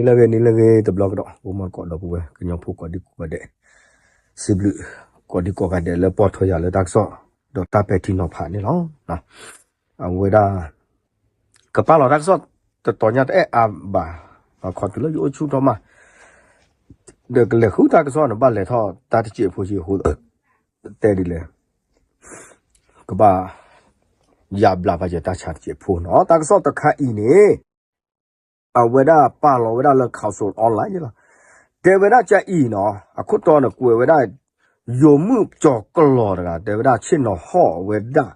လၢဂ့ၤ နံၤလၢဂ့ၤ တဘျီကဒီး အိၣ်မးကိးဒီပုၢ်ဝဲၢ် ကညီဖိကိးဒံကိးဂၤဒဲး, စံးဘျုး ကိးဒံကိးဂၤဒဲးလၢပိာ်ထွဲယၤလၢတၢ်ကစီၣ် ဒီးတၢ်ပဲာ်ထံနီၤဖးန့ၣ်လီၤ. အဝဲဒၣ် ကပာ်လီၤတၢ်ကစီၣ်တတီၤညါတအဲၣ်အါဘၣ်, ခီတုၤလၢယအိၣ်ဆူၣ်ထီၣ်မး ဒီးကလဲၤဃုတၢ်ကစီၣ်န့ၣ် ဘၣ်လဲၤထီၣ်တၢ်တစဲးဖိဆံးအဃိ တဲဒ်လဲၣ် ကဘၣ် ယၤဘျးဘၣ်ယတၢ်ဆါတစဲးဖိနီၤ. တၢ်ကစီၣ်တခါအံၤန့ၣ် အဝဲဒၣ်ပာ်လီၤဝဲဒၣ်လၢ Council Online န့ၣ်လီၤ. တဲဝဲဒၣ်ကအံၤနီၤ အခိၣ်တီန့ၣ်ကွဲးဝဲဒၣ် ယိၤမုၣ်ကၠီၤကလီၤတဂၤ တဲဝဲဒၣ်ဆ့ၣ်နီၤဟီၣ်ဝဲဒၣ်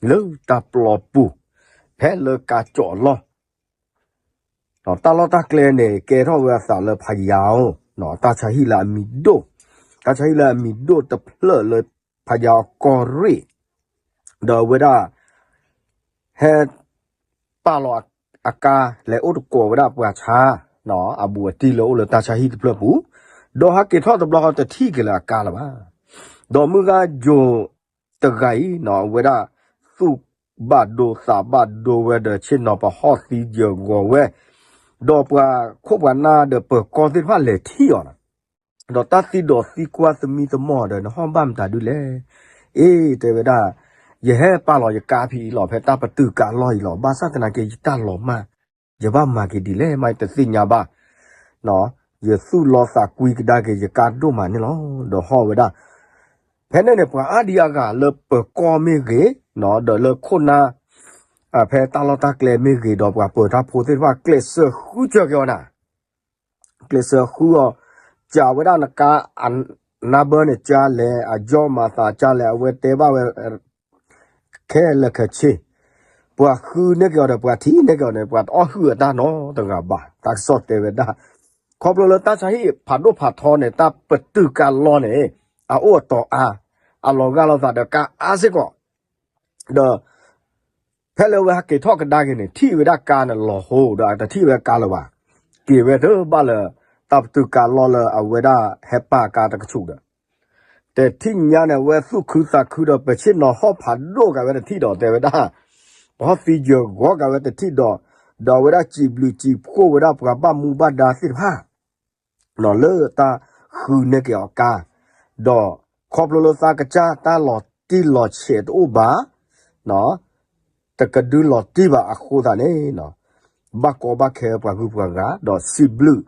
လၢတၢ်ပျီပူၤ ဖဲလၢကါကၠီၣ်အလီၢ် တၢ်လီၢ်တၢ်ကျဲန့ၣ် ကဲထီၣ်ဝဲအသးလၢဖယါအိၣ် တၢ်ဆါဟံၣ်လၢအမံၤဒိၣ်, တၢ်ဆါဟံၣ်လၢအမံၤဒိၣ်တဖျၢၣ်လၢဖယါအကီၢ်ရ့ၣ်, ဒီးအဝဲဒၣ် ဟဲ ပာ်လီၤအကါ လဲၤအိၣ်တကိးဝဲဒၣ်ပှၤဆါ အဘူးအတံၢ်လၢအိၣ်လၢတၢ်ဆါဟံၣ်တဖျၢၣ်ပူၤ, ဒီးဟဲက့ၤထီၣ်တဘျီဃီတထံၣ်က့ၤလၢအကါလၢၤဘၣ်. ဒီးမုၢ်ဂၤယိၤတဂၤအံၤနီၤ အဝဲဒၣ် သူၣ်ဘၣ်ဒိသးဘၣ်ဒိဝဲဒီးဆ့ၣ်နီၤပဟီၣ်သံယၢၤဂီၤဝဲ, ဒီးပှၤခိၣ်ပှၤနၢ်ဒီးပၢၤကီၢ်သ့ၣ်တဖၣ်လဲၤထံၣ်အီၤနီၤ ဒီးတၢ်သံဒီးသံကွၢ်သမံသမိးဒီး နဟီၣ်ဘၣ်မတၤဒုလဲၣ်. အ့ တဲဝဲဒၣ် ယဟဲပာ်လီၤယကါဖံးအံၤလီၤ ဖဲတၢ်ပတုာ်ကါလီၢ်အံၤလီၤ. ဘၣ်ဆၣ်သနာ်က့ ယတၢ်လီၤမၢ် ယဘၣ်မၤက့ၤဒ်လဲၣ် မ့ၢ်တသ့ၣ်ညါဘၣ် ယသူၣ်လီသးကွံကဒါက့ၤ ယကါဒိၣ်မးန့ၣ်လီၤ. ဒီးဟီၣ်ဝဲဒၣ် ဖဲန့ၣ်န့ၣ် ပှၤအါဒံအါဂၤလၢပၢၤကီၢ်မ့ၢ်ဂ့ၤ, ဒီးလၢခိၣ်နၢ် ဖဲတၢ်လီၢ်တၢ်ကျဲမ့ၢ်ဂ့ၤ ဒီးပှၤပၢၤတၢ်ဖိသ့ၣ်တဖၣ် ကျဲးစၢးဃုစၢၤက့ၤအီၤနၤ ကျဲးစၢးဃုအီၤ, ကးဝဲဒၣ်နကါ နဘၢန့ၣ်ကလဲၣ်, အယီၢ်မၤသးကလဲၣ်, အဝဲတဲဘၣ်ဝဲ ခဲလၢာ်ခဲဆ့, ပှၤဃုန့ၢ်က့ၤအီၤဒီး ပှၤထံၣ်န့ၢ်က့ၤအီၤန့ၣ် ပှၤတအီၣ်ဟုၣ်အတၢ်နီတဂၤဘၣ်. တၢ်ကစီၣ်တဲဝဲဒၣ် ခီဖျိလၢတၢ်ဆါဟံၣ်ဖးဒိၣ်ဖးထီန့ၣ် တၢ်ပတုာ်ကါလီၢ်န့ၣ် အအိၣ်အတီၤအါ, အလီၤဂာ်လိာ်သးဒီးကါအါစ့ၢ်ကီး, ဒီး ဖဲလၢအဝဲဟဲက့ၤထီၣ်ကဒါက့ၤန့ၣ် ထံၣ်ဝဲဒၣ်ကါန့ၣ်လီၤဟိဒီး အတထံၣ်ဝဲကါလၢၤဘၣ်. က့ၤဝဲတဘၣ်လၢ တၢ်ပတုာ်ကါလီၢ်လၢအဝဲဒၣ်ဟဲပာ်ကါတကဆူးဒီး တထံၣ်ညါန့ၣ် အဝဲသူၣ်ခုသးခုဒီး ပဆ့ၣ်နီၤဟီၣ်ဖးဒိၣ်ကးဝဲတထံၣ်ဒီး တဲဝဲဒၣ် ပဟီၣ်သံယၢၤဂီၤကးဝဲတထံၣ်ဒီး, ဒီးအဝဲဒၣ်စံးဘျုးစံးဖှိၣ်ဝဲဒၣ်ပှၤဘၣ်မူဘၣ်ဒါသ့ၣ်တဖၣ် လၢတၢ်ဃုန့ၢ်က့ၤအီၤကါ, ဒီးခီဖျိလၢသးကစၢ်တၢ်လီၤတံၢ်လီၤဆဲးတအိၣ်ဘၣ်, တကဒုလီၤတံၢ်ဘၣ်အဃိသတးန့ၣ်, ဘၣ်ကီဘၣ်ခဲပှၤဂုၤပှၤဂၤ ဒီးစံးဘျုး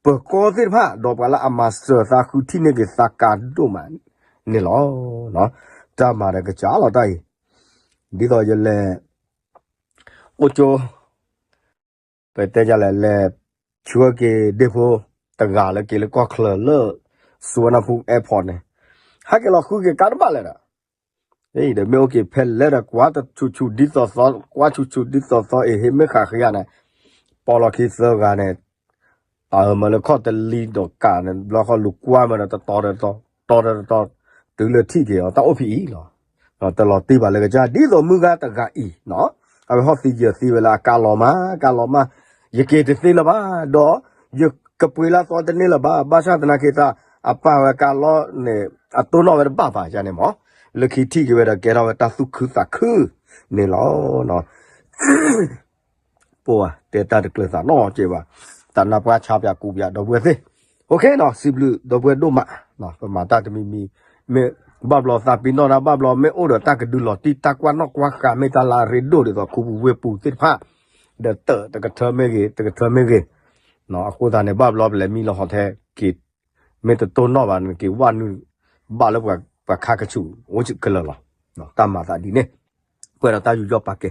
ပၢၤကီၢ်သ့ၣ်တဖၣ် ဒီးပှၤလၢအမၤစၢၤသးဃုထံၣ်န့ၢ်က့ၤသးကါဒိၣ်မးန့ၣ်လီၤ. တၢ်မၤဒီးကစၢ်လီၤတၢ်အံၤ, ဒ်သိးယလဲၤ အိၣ်ကၠိ ပတဲဒ်လဲၣ် လဲၤဆှၢက့ၤဒ့ဖိတဂၤလၢက့ၤလၢကီၢ်ချၢလၢ Suvarnabhumi airport န့ၣ်, ဟဲက့ၤလီၤဃုက့ၤကါတဘၣ်လဲၣ်ဒီး, ဒီးမ့ၢ်အိၣ်က့ၤဖဲလဲၣ်ဒီး ကွၢ်ဆူၣ်ဆူၣ်ဒ်သိးသိး ကွၢ်ဆူၣ်ဆူၣ်ဒ်သိးသိး အ့ၣ် ဟ့ၣ်မ့ၢ်ဃးဃ့ယၤန့ၣ်, ပိာ်လီၤခံသၢဂၤန့ၣ် အမၤလၢခီၣ်တလံဒီးကးန့ၣ် ဘျီဃီလူၤကွၢ်မးဒီးတတီၤတတီၤ တတီၤတတီၤ တုၤလၢထံၣ်က့ၤအီၤ တၢ်အိၣ်ဖဲအံၤလီၤ. တလီၤတံၢ်ဘၣ်လၢကစၢ် ဒ်သိးမုၢ်ဂၤတဂၤအံၤနီၤ, အဝဲဟီၣ်သံယၢၤသံဝဲလၢအကါလီၤမး ကါလီၤမး, ယက့ၤတသ့လၢၤဘၣ်, ဒီးယကပှ့ၤလၢသီတန့ၢ်လၢၤဘၣ်, ဘၣ်ဆၣ်သနာ်က့သး အပာ်ဝဲကါလီၢ်န့ၣ် အတိၢ်နီၣ်ဝဲတဘၣ်ဘၣ်ယၤန့ၣ်မး, လၢခံထံၣ်က့ၤဝဲဒီးကဲထီၣ်ဝဲတၢ်သူၣ်ခုသးခုန့ၣ်လီၤ. ပှၤတဲတၢ်တကျၢၤသးနီတစဲးဘၣ်, တၢ်နၢ်ပှၢ်ဆါပၠးကူပၠးဒီပုၢ်ဝဲၢ်သ့ၣ်, စံးဘျုးဒီပုၢ်ဝဲၢ်ဒိၣ်မး, ပမၤတၢ်တမံၤမံၤ, မ့ၢ်ဘၣ်ဘျီသးပ့ၤနီၣ်တၢ်ဘၣ်ဘျီ မ့ၢ်အိၣ်ဒီးတၢ်ကဒုလီၤတံၢ် တၢ်ကွၢ်နီၣ်ကွၢ်ဃာ် မ့ၢ်တၢ်လၢအရ့ဒိၣ်ဒ်သိးခူပူၤဝ့ၢ်ပူၤသ့ၣ်တဖၣ်, ဒီးတၢ်တကထၢမ့ၢ်ဂ့ၤ တကထၢမ့ၢ်ဂ့ၤ, အဃိသတးန့ၣ် ဘၣ်ဘျီပလဲၤမံလီၤဟီၣ်ထဲက့ၤ မ့ၢ်တတိၢ်နီၣ်ဘၣ်န့ၣ် က့ၤဝဲနုာ်ဘၣ်လၢပှၤခါကဆူးအိၣ်ကလၢာ်လီၤ. တၢ်မၤသးဒ်န့ၣ်, ပှဲၤဒီးတၢ်ယူးယီၣ်ပာ်ကဲ